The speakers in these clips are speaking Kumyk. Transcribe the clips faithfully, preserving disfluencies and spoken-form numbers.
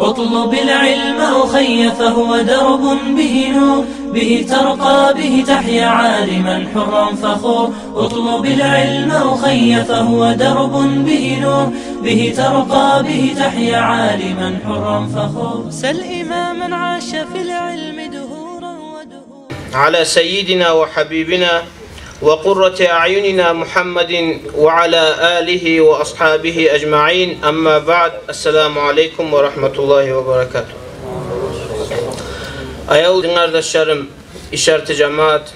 اطلب العلم أخي فهو درب به نور، به ترقى به تحيا عالما حرا فخور. اطلب العلم أخي فهو درب به نور، به ترقى به تحيا عالما حرا فخور. سل إماما عاش في العلم دهورا ودهورا. على سيدنا وحبيبنا وقرة أعيننا محمد وعلى آله وأصحابه أجمعين. أما بعد، السلام عليكم ورحمة الله وبركاته. Аявлу дин къардашларым, ишарты жамаат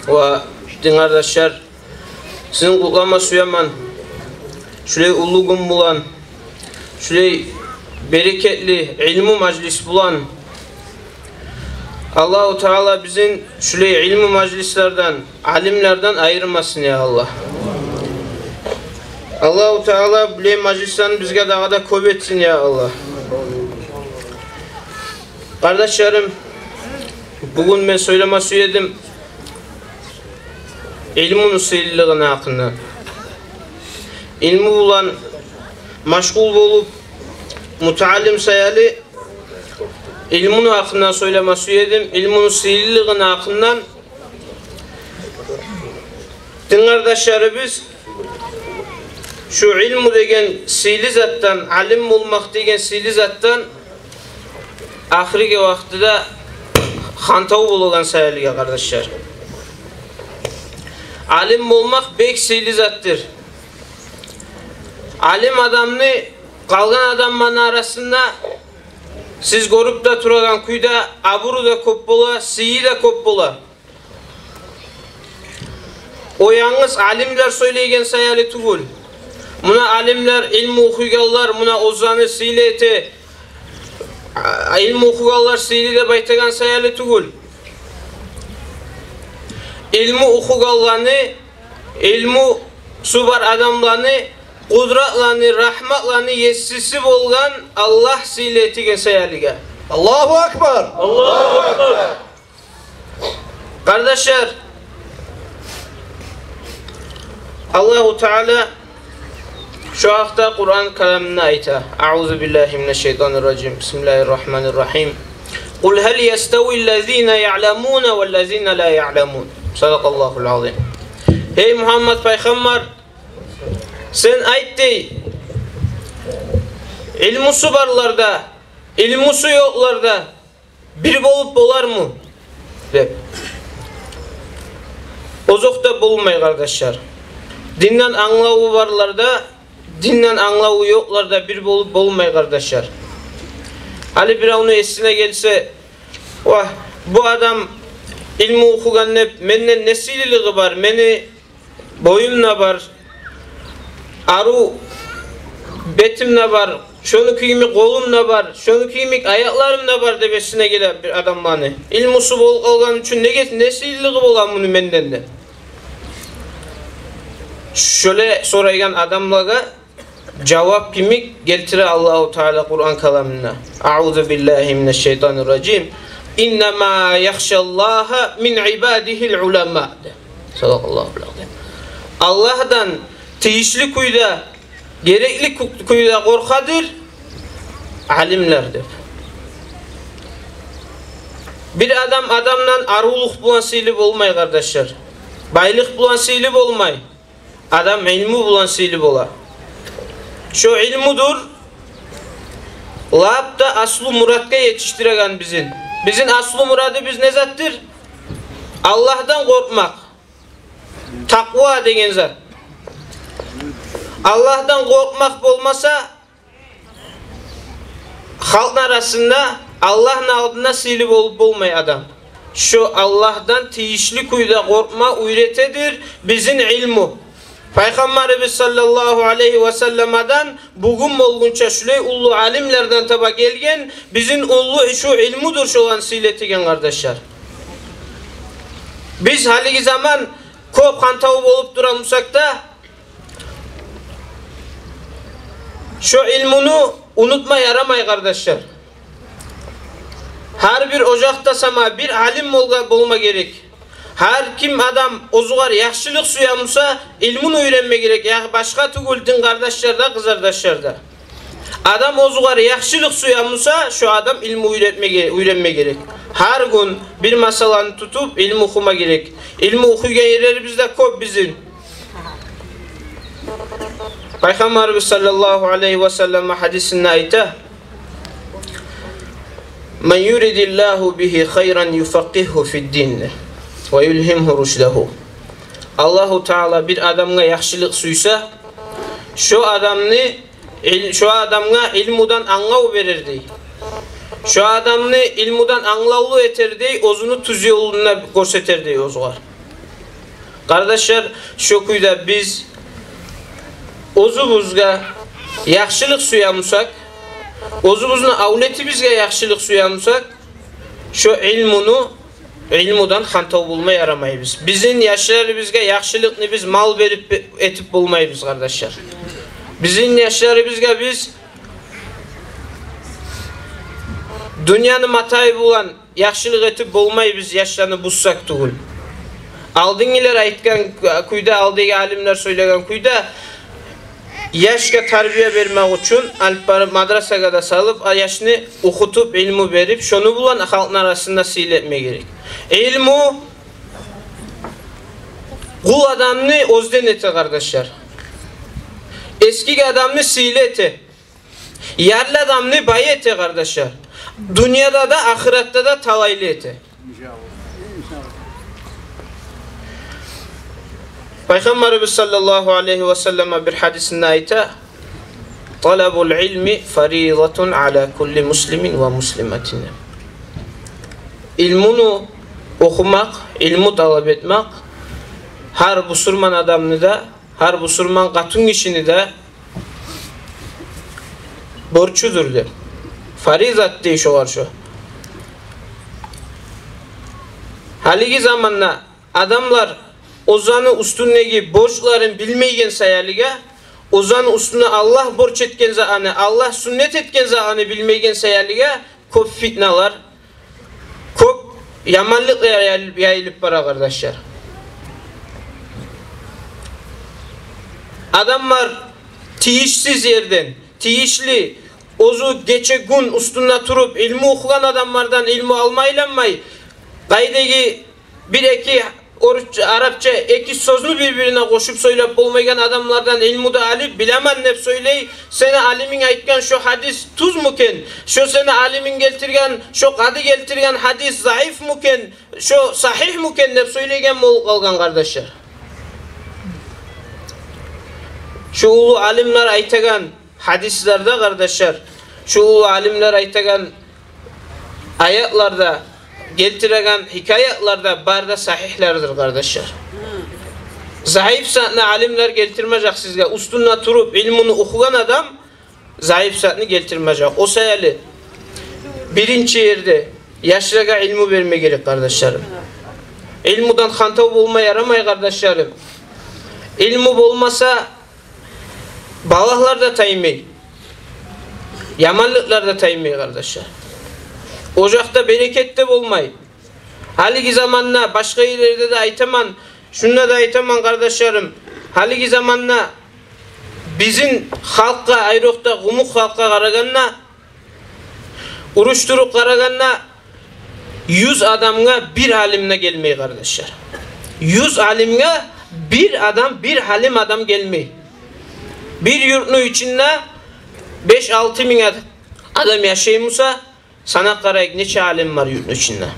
ва дин къардашлар, сизин къутлама сюемен шулай уллу гюн булан, шулай берекетли илму мажлис булан. Аллагьу Таала бизин шулай илму мажлислерден, алимлерден айырмасын, я Аллагь. Аллагьу Таала булай мажлислени бизге дагъы да кёп этсин, я Аллагь. Къардашларым, бугюн мен сёйлеме сюедим илмуну сыйлылыгъыны гьакъындан. Илму булан машгъул болуп, мутаалим саялы, илмуну гьакъындан сёйлеме сюедим, илмуну сыйлылыгъыны гьакъындан. Дин къардашларыбыз, шу илму деген сыйлы затдан, алим болмакъ деген сыйлы затдан ахыргъы вакътиде хантав болагъан саялы, къардашлар. Алим болмакъ бек сыйлы затдыр. Алим адамны къалгъан адамланы арасында сиз гёрюп де турагъан кюйде абуру да кёп бола, сыйы да кёп бола. О янгыз алимлер сёйлейген саялы тюгюл. Муна алимлер, илму охуйгъанлар, муна оьзлени сыйлы эте, а, илму охугъанлар сыйлы деп айтагъан саялы тюгюл. Илму охугъанланы, илмусу бар адамланы къудратланы, рагьматланы есиси болгъан Аллагь сыйлы этеген саялыгъа. Аллагьу акбар! Аллагьу акбар! Къардашлар, Аллагьу Таала шу гьакъда Къуран каламында айта: أعوذ بالله من الشيطان الرجيم. بسم الله الرحمن الرحيم. قل هل يستوي الذين يعلمون والذين لا يعلمون. صدق الله العظيم. Гьей Мугьаммад пайхаммар, сен айт дей, илмусу барлар да, илмусу ёкълар да бир болуп болармы деп. Озокъда, болмай, къардашлар. Динден англаву барлар да, динден англаву ёкълар да бир болуп болмай, къардашлар. Гьали биревню эсине гелсе: «Вагь, бу адам илму охугъан деп, менден не сыйлылыгъы бар? Мени боюм да бар, арив бетим де бар, шонуки йимик къолум да бар, шонуки йимик аякъларым да бар», — деп эсине геле бир адамланы. Илмусу болуп къалгъан учун неге, не сыйлылыгъы бола муну менден деп. Шолай сорайгъан адамлагъа жавап йимик гелтире Аллагьу Таала Къуран каламында: أعوذ بالله من الشيطان الرجيم. إنما يخشى الله من عباده العلماء. Садакъаллагьул азим. Аллагьдан тийишли кюйде, герекли кю-, кюйде къоркъадыр алимлер деп. Бир адам адамдан арувлукъ булан сыйлы болмай, къардашлар. Байлыкъ булан сыйлы болмай. Адам илму булан сыйлы бола. Шо илмудур лап да аслу муратгъа етишдиреген бизин. Бизин аслу мурадыбыз не затдыр? Аллагьдан къоркъмакъ. Такъва деген зат. Аллагьдан къоркъмакъ болмаса, халкъны арасында, Аллагьны алдында сыйлы болуп болмай адам. Шо Аллагьдан тийишли кюйде къоркъма уьйретедир бизин илму. Пайхаммарыбыз саллаллагьу алайгьи ва салламадан бугюн болгъунча шулай уллу алимлерден таба гелген бизин уллу шу илмудур шоланы сыйлы этеген, къардашлар. Биз гьалиги заман кёп хантав болуп тура бусакъ да, шо илмуну унутма ярамай, къардашлар. Гьар бир ожакъда сама бир алим болма, болма герек. Гьар ким адам оьзюгер яхшылыкъ сюе буса, илмуну уьйренме герек. Я башгъа тюгюл, дин къардашлар да, къызардашлар да. Адам оьзюгер яхшылыкъ сюе буса, шо адам илму уьйретмеге, уьйренме герек. Гьар гюн бир масъаланы тутуп, илму охума герек. Илму охуйгъан ерлерибиз де кёп бизин. Пайхаммарыбыз саллаллагьу алайгьи ва саллам гьадисинде айта: «Ман юридиллагьу бигьи хайран юфакъкъигьгьу фиддин ва юлгьимгьу рушдагьу». Аллагьу Таала бир адамгъа яхшылыкъ сюйсе, шо адамны ил-, шо адамгъа илмудан англав берер дей. Шо адамны илмудан англавлу этер дей, оьзюню тюз ёлуна гёрсетер дей оьзюгер. Къардашлар, шо кюйде биз оьзюбюзге яхшылыкъ сюе бусакъ, оьзюбюзню авлетибизге яхшылыкъ сюе бусакъ, шо илмуну, илмудан хантав болма ярамайбыз. Бизин яшларыбызгъа яхшылыкъны биз мал берип бе-, этип болмайбыз, къардашлар. Бизин яшларыбызгъа биз дюньяны матайы булан яхшылыкъ этип болмайбыз, яшланы бузсакъ тюгюл. Алдынгъылар айтгъан кюйде, алдагъы алимлер сёйлеген кюйде, яшгъа тарбия бермек учун алып барып мадрасагъа да салып, а, яшны охутуп, илму берип, шону булан халкъны арасында сыйлы этме герек. Илму къул адамны оьзден эте, къардашлар. Эсгик адамны сыйлы эте. Ярлы адамны бай эте, къардашлар. Дюньяда да, ахыратда да талайлы эте. Пайхаммарыбыз саллаллагьу алайгьи ва саллам бир гьадисинде айта: «Талабул илми фаридатун ала кулли муслимин ва муслиматин». Илмуну охумакъ, илму талап этмек гьар бусурман адамны да, гьар бусурман къатынгишини де борчудур деп. Фаризат дей шогъар шо. Гьалиги заманда адамлар оьзлени уьстюндеги борчларын билмейген саялыгъа, оьзлени уьстюне Аллагь борч этген затны, Аллагь сюннет этген затны билмейген саялыгъа кёп фитналар, кёп яманлыкъ яйылып, яйылып бара, къардашлар. Адамлар тийишсиз ерден, тийишли, оьзю гече-гюн уьстюнде туруп, илму охугъан адамлардан илму алма айланмай, къайдагъы бир-эки орусча, арапча эки сёзню бир-бирине къошуп сёйлеп болмайгъан адамлардан илму да алып, билемен деп сёйлей. Сени алиминг айтгъан шо гьадис тюзмю экен? Шо сени алиминг гелтирген, шо къады гелтирген гьадис заифму экен, шо сагьигьму экен деп сёйлейген болуп къалгъан, къардашлар. Шо уллу алимлер айтагъан гьадислерде, къардашлар, шо уллу алимлер айтагъан аятларда, гелтиреген гьикаятларда бары да сагьигьлердир, къардашлар. Заиф затны алимлер гелтирмежек сизге. Уьстюнде туруп, илмуну охугъан адам заиф затны гелтирмежек. О саялы биринчи ерде яшлагъа илму берме герек, къардашларым. Илмудан хантав болма ярамай, къардашларым. Илму болмаса, балагьлар да таймай, яманлыкълар да таймай, къардашлар. Ожакъда берекет де болмай. Гьалиги заманда, башгъа ерлерде де айтаман, шунда да айтаман, къардашларым, гьалиги заманда бизин халкъгъа, айрокъда къумукъ халкъгъа къарагъанда, урушдуруп къарагъанда, юз адамгъа бир алим де гелмей, къардашлар. Юз алимге бир адам, бир алим адам гелмей. Бир юртну ичинде беш-алты минг ад-, адам яшай буса, санап къарайыкъ, нече алим бар юртну ичинде.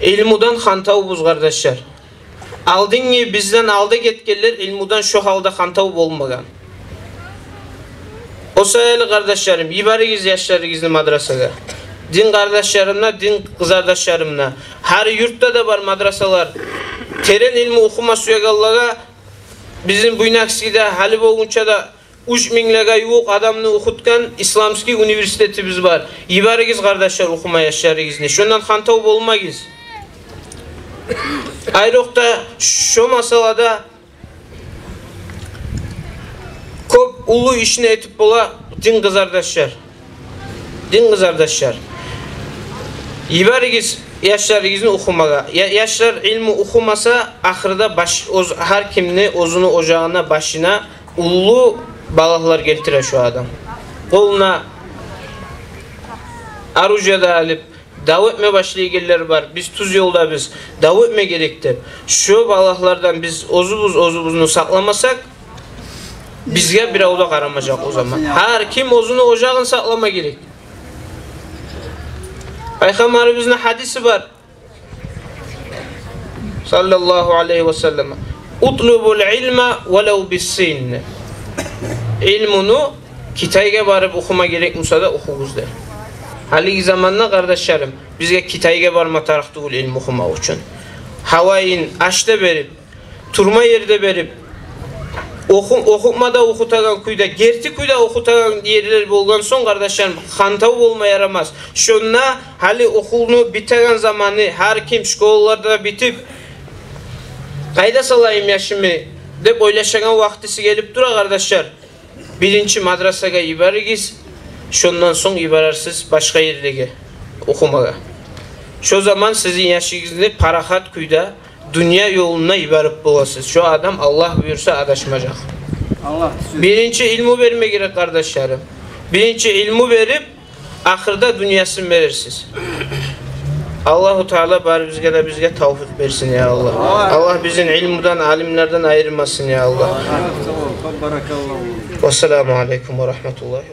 Илмудан хантавбуз, къардашлар. Алдынгы, бизден алда гетгенлер илмудан шо гьалда хантав болмагъан. О саялы, къардашларым, йиберигиз яшларыгъызны мадрасагъа. Дин къардашларымны, дин къызардашларымны. Гьар юртда да бар мадрасалар. Терен илму охума сюегенлеге, бизин Буйнакскиде гьали болгъунча да уьч минглеге ювукъ адамны охутгъан исламский университетибиз бар. Йиберигиз, къардашлар, охума яшларыгъызны. Шондан хантав болмагъыз. Айрокъда шо масъалада кёп уллу ишни этип бола дин къызардашлар. Дин къызардашлар. Йиберигиз яшларыгъызны охумагъа. Я-, яшлар илму охумаса, ахырда баш-, оьз-, гьар кимни оьзюню ожагъына, башына Уллу балагьлар гелтире шо адам. Къолуна оружие де алып, дав этме башлайгъанлар бар. Биз тюз ёлдабыз, дав этме герек деп. Шо балагьлардан биз оьзюбюз оьзюбюзню сакъламасакъ, бизге бирев де къарамажакъ о заман. Гьар ким оьзюню ожагъын сакълама герек. Пайхаммарыбызны гьадиси бар, саллаллагьу алайгьи ва саллам: «Утлубул илма валав биссин». Илмуну Китайгъа барып охума герек буса да охугъуз дей. Гьалиги заманда, къардашларым, бизге Китайгъа барма тарыкъ тюгюл илму охумакъ учун. Гьавайын, аш да берип, турма ер де берип, оху-, охутма да охутагъан кюйде, герти кюйде охутагъан ерлер болгъан сонг, къардашларым, хантав болма ярамас. Шонда гьали охулну битеген заманы, гьар ким школалар да битип, къайда салайым яшымны деп ойлашагъан вакътиси гелип тура, къардашлар. Биринчи мадрасагъа йиберигиз, шондан сонг йиберерсиз башгъа ерлеге охумагъа. Шо заман сизин яшыгъызны парахат кюйде дюнья ёлуна йиберип боласыз. Шо адам, Аллагь буюрса, адашмажакъ. Биринчи илму берме герек, къардашларым. Биринчи илму берип, ахырда дюньясын берерсиз. Аллагьу Таала барыбызгъа да бизге тавфикъ берсин, я Аллагь. Аллагь бизин илмудан, алимлерден айырмасын, я Аллагь. Вассаламу алайкум ва рагьматуллагьи.